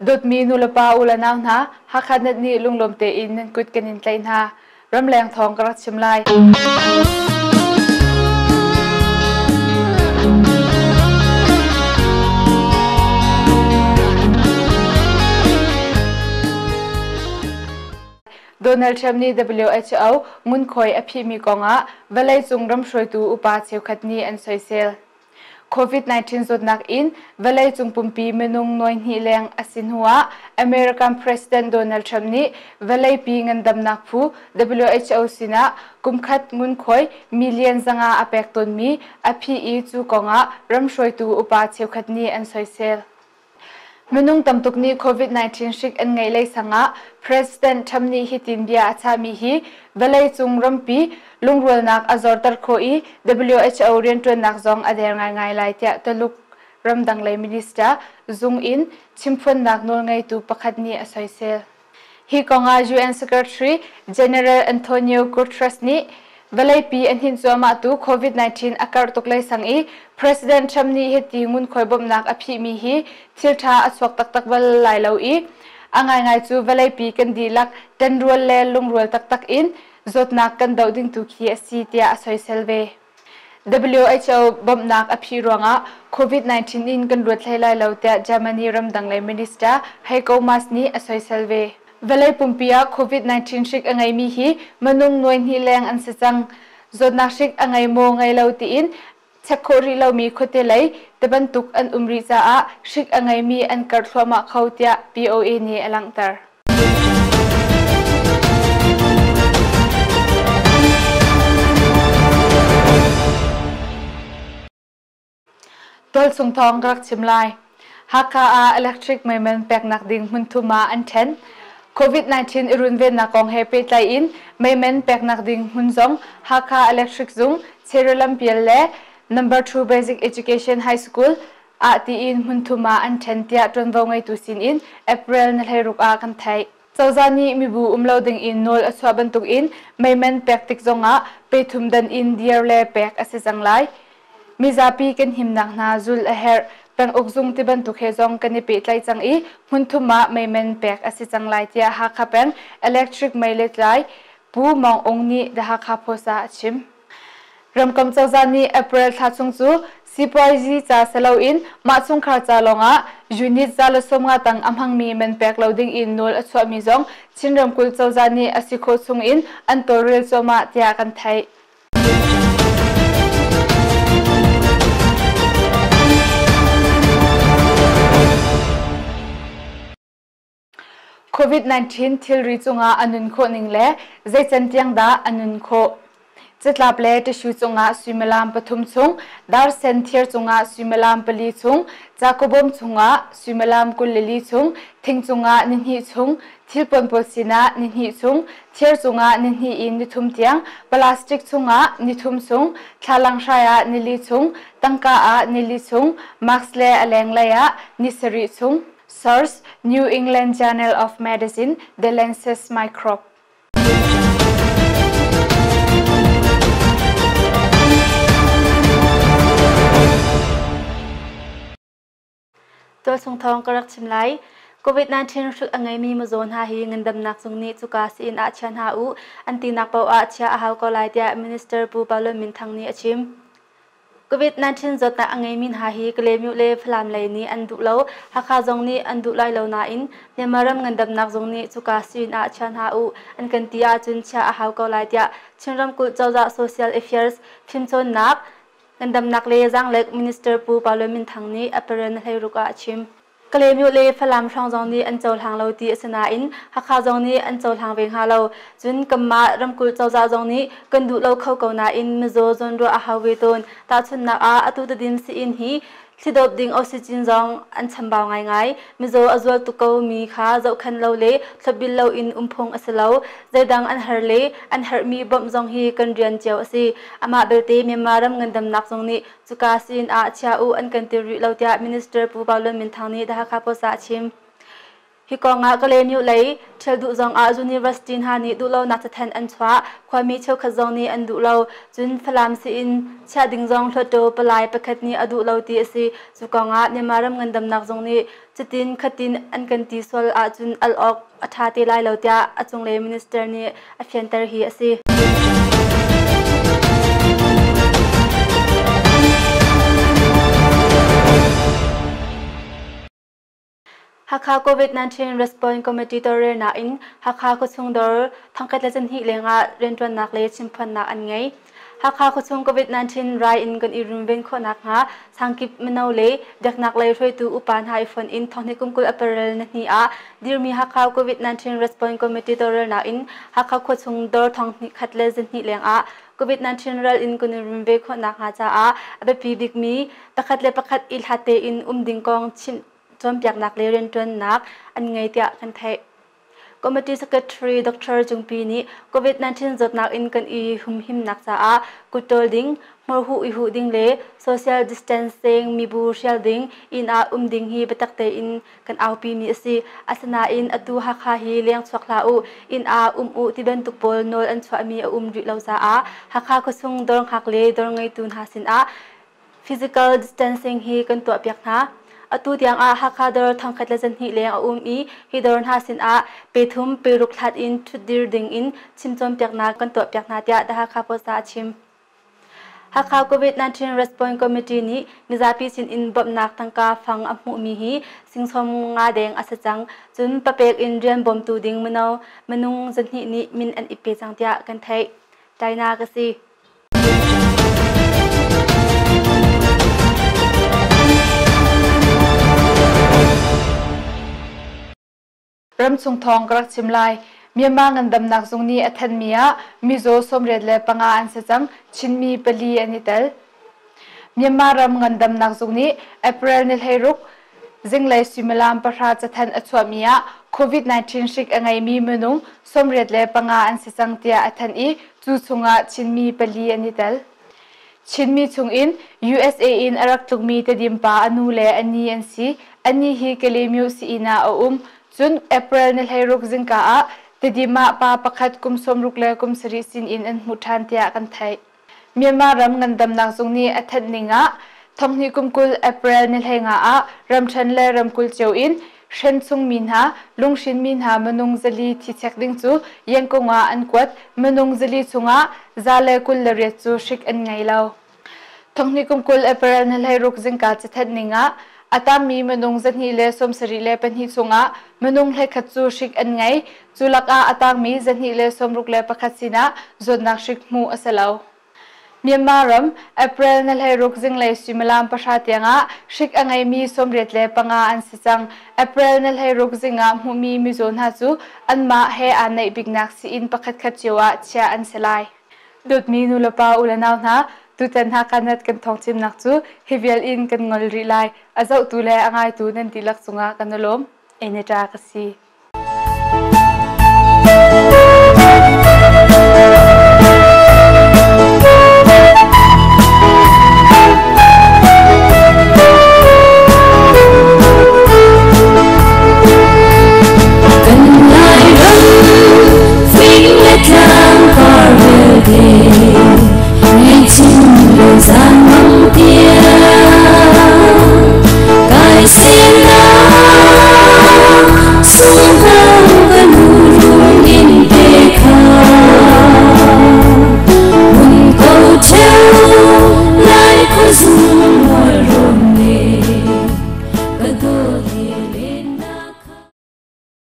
Dawtmi nulepa u le nau hna, Hakha Net nih lunglawm tein nan kut kan in tlaih hna. Ramleng thawng ka rak chim lai. Donald Trump nih WHO ngunkhuai a phihmi kongah vawleicung ram hruaitu upa cheukhat nih an soisel. COVID-19 zawtnak in vawleicung pumpi minung nuai hnih leng a si hnuah American President Donald Trump nih vawleipi ngandamnak phu WHO sinah kumkhat ngunkhuai million 500 a pek tawnmi a phih i cu kongah ram hruaitu upa cheukhat nih an soisel. Minung tamtuk nih COVID-19 hrik an ngeih lei sangah President Trump nih hitin bia a chahmi hi vawleicung rampi lungrualnak a zorter khawh i WHO rianṭuannak zong a der ngaingai lai tiah Tuluk ramdang lei minister zung in chimphuannak nawlngeitu pakhat nih a soisel. Hi kongah UN Secretary General Antonio Guterres nih vawleipi a hninh cuahmahtu COVID-19 a karh tuk lei sang i President Trump nih hiti ngunkhuai bawmhnak a phihmi hi thil ṭha a chuak taktak bal lai lo i a ngaingai cu vawleipi kan dihlak ṭanrual le lungrual taktak in zawtnak kan doh ding tu khi a si tiah a soisel ve. WHO bawmhnak a phih ruangah COVID-19 in kan ruat hlei lai lo tiah Germany ramdang lei minister Heiko Maas nih a soisel ve. Vawlei pumpi ah COVID-19 hrik a ngeimi hi minung nuai hnih leng an si cang. Zawtnak hrik a ngei maw ngei lo tiin check khawh rih lomi khuate lei tibantuk an um rih caah hrik a ngeimi an karh thluahmah kho tiah POA nih a langhter. Tualchung thawng ka rak chim lai. Hakha ah electric meiman peknak ding hmunthum ah an ṭhen. COVID-19 i runvennak kong he pehtlai in meiman peknak ding hmun zong Hakha Electric Zung, Cherry Lampial le Number 2 Basic Education High School ah tiin hmunthum ah an ṭhen tiah ṭuanvo ngeitu sinin April ni 16 ah kan theih. Cozah nih mibu um lo dingin nawl a chuah bantukin meiman pek tik zongah pe thum dan in dir le pek a si cang lai. Mizapi kan himnak hna zulh a herh. Penguk zung ti bantuk he zong kan i pehtlaih cang i hmunthum ah meiman pek a si cang lai tiah Hakha peng Electric mei le tlai Pu Mawng Ung nih The Hakha Post ah a chim. Ramkomh cozah nih April thla chung cu sipuaizi ca si loin mah chungkhar ca lawngah unit 150 tang a hmangmi man pek lo ding in nawl a chuahmi zong Chin ramkulh cozah nih a si khawh chung in an tawlrel cuahmah tiah kan theih. COVID-19 thilri cungah a nun khawh ning le zei can tiang dah a nun khawh? Catlap le tissue cungah suimilam pathum chung, darsen thir cungah suimilam pali chung, cakawbawm chungah suimilam 24 chung, thing cungah nihnih chung, thilpuan pawl sinah nihnih chung, thir cungah nihnih in nithum tiang, plastic chungah nithum chung, thlalang hrai ah nili chung, tangka ah nili chung, mask le a lenglei ah ni sarih chung. Source: New England Journal of Medicine, The Lancet Microbe. Tualchung thawng ka rak chim lai. COVID-19 hrut a ngeimi mizaw hna hi ngandamnak zung nih cuka sii-inn ah chia hna u an tinak paoh ah chia a hau ko lai tiah Minister Pu Paulo Min Thang nih a chim. COVID-19 zawtnak a ngeimi hna hi Kalaymyo le Falam lei nih an duh lo. Hakha zong nih an duh lai lo nain Myanmar ram ngandamnak zung nih cuka sii-inn ah chia hna u an kan ti ahcun chia a hau ko lai tiah Chin ramkulh cozah Social Affairs fimcawnnak ngandamnak le zaanglek Minister Pu Paulo Min Thang nih April 16 ah a chim. Kalaymyo le Falam hrawng zong nih an cohlang lo ti a si nain Hakha zong nih an cohlang ve hnga lo. Cun kanmah ramkulh cozah zong nih kan duh lo kho ko nain mizaw zawnruah a hau ve tawn. Tahchunhnak ah atu Tedim sii-inn hi thlidawp ding oxygen zong an chambau ngaingai. Mizaw a zual tuk ko mi kha zohkhenh lo le thlopbil loin um phung a si lo. Zeidang an har le an herhmi bawmh zong hi kan rian cio a si. Amah belte Myanmar ram ngandamnak zong nih Cuka sin ah chia u an kan ti rih lo tiah Minister Pu Pau Lun Min Thang nih The Hakha Post ah a chim. Hi kong ah Kalaymyo lei ṭhial duh zong ah University hna nih duhlonak cathanh an chuah. Khuami cheukhat zong nih an duh lo. Cun Falam sii-inn chiah ding zong Hluttaw palai pakhat nih a duh lo ti a si. Cu kong ah Myanmar ram ngandamnak zung nih cutin khatin an kan ti sual ahcun al awk a ṭha te lai lo tiah a cunglei minister nih a fianter hi a si. Hakha COVID-19 Response Committee tawlrelnak in Hakha khuachung dawr thongkhat le zahnih lengah rianṭuannak le chimphuannak an ngei. Hakha khuachung COVID-19 rai in kan i runven khawh nakhnga sangkip mino le biaknak lei hruaitu upa hna i fonh in thonghnih kum 20 April nihnih ah dirmi Hakha COVID-19 Response Committee tawlrelnak in Hakha khuachung dawr thonghnih khat le zahnih lengah COVID-19 ral in kan i runve khawh nakhnga caah a biapi bikmi pakhat le pakhat i hlat tein um ding kong chimh cawnpiaknak le rianṭuannak an ngei tiah kan theih. Committee Secretary Dr. Jungpi nih COVID-19 zawtnak in kan i humhimnak caah kutṭawl ding, hmurhuh i huh ding le social distancing mibu hrial ding, inn ah um ding hi biatak tein kan aupimi a si. Asinain atu Hakha hi leng chuak hlah u, inn ah um u ti bantuk pawl nawl an chuahmi a um rih lo caah Hakha khuachung dawr hngak le dawr ngeitu hna sinah Physical distancing hi kan tuahpiak hna. Atu tiang ah Hakha dawr thongkhat le zahnih leng a um i hi dawr hna sin ah pe thum pe ruk hlat in ṭhutdir ding in chimcawnpiaknak kan tuahpiak hna tiah The Hakha Post ah a chim. Hakha COVID-19 Response Committee nih mizapi sin in bawmhnak tangka fang a hmuhmi hi singsawm nga deng a si cang. Cun papek in rian bawmtu ding mino minung zahnih nih min an i pe cang tiah kan theih. China ka si. Ramchung thawng ka rak chim lai. Myanmar ngandamnak zung nih a thanmi ah mizaw 95 an si cang, Chinmi pali an i tel. Myanmar ram ngandamnak zung nih April ni 16 zinglei suimilam 10 cathanh a chuahmi ah COVID-19 hrik a ngeimi minung 85 an si cang tiah a thanh i cu chungah Chinmi pali an i tel. Chinmi chungin USA in a rak tlukmi Tedim pa a nu le a ni an si. Anih hi Kalaymyo sii-inn ah a um. Cun April ni 16 zingka ah Tedim ah pa pakhat kum 60 le kum 7 sinin an hmuh ṭhan tiah kan theih. Myanmar ram ngandamnak zung nih a thanh ning ah thonghnih kum 20 April ni 15 ah ramṭhen le ramkulh cio in hren chungmi hna lunghrinmi hna minung 400 thi chek ding cu Yangon ah an kuat. Minung 400 chungah 128 cu hrik an ngei lo. Thonghnih kum 20 April ni 16 zingka cathanh ning ah a tammi minung 272 chungah minung 11 cu hrik an ngei. Cu lakah a tangmi 261 sinah zawtnak hrik hmuh a si lo. Myanmar ram April ni 16 zinglei suimilam 10 tiangah hrik a ngeimi 85 an si cang. April ni 16 zingah hmuhmi mizaw hna cu anmah he aa naih biknak sii-inn pakhatkhat cio ah chiah an si lai. Dawtmi nulepa u le nau hna, tutan Hakha kan thawngchimnak cu hi vial in kan ngol rih lai. A zohtu le a ngaitu nan dihlak cungah kan i lawm. Enita ka si. Kan Lairam fing le tlang par vialte ngei chin le zan mang tiang kai sen na sung hang ka nu rung in te kha mun ko theo lai khuazung mual rom ne ka do hi le.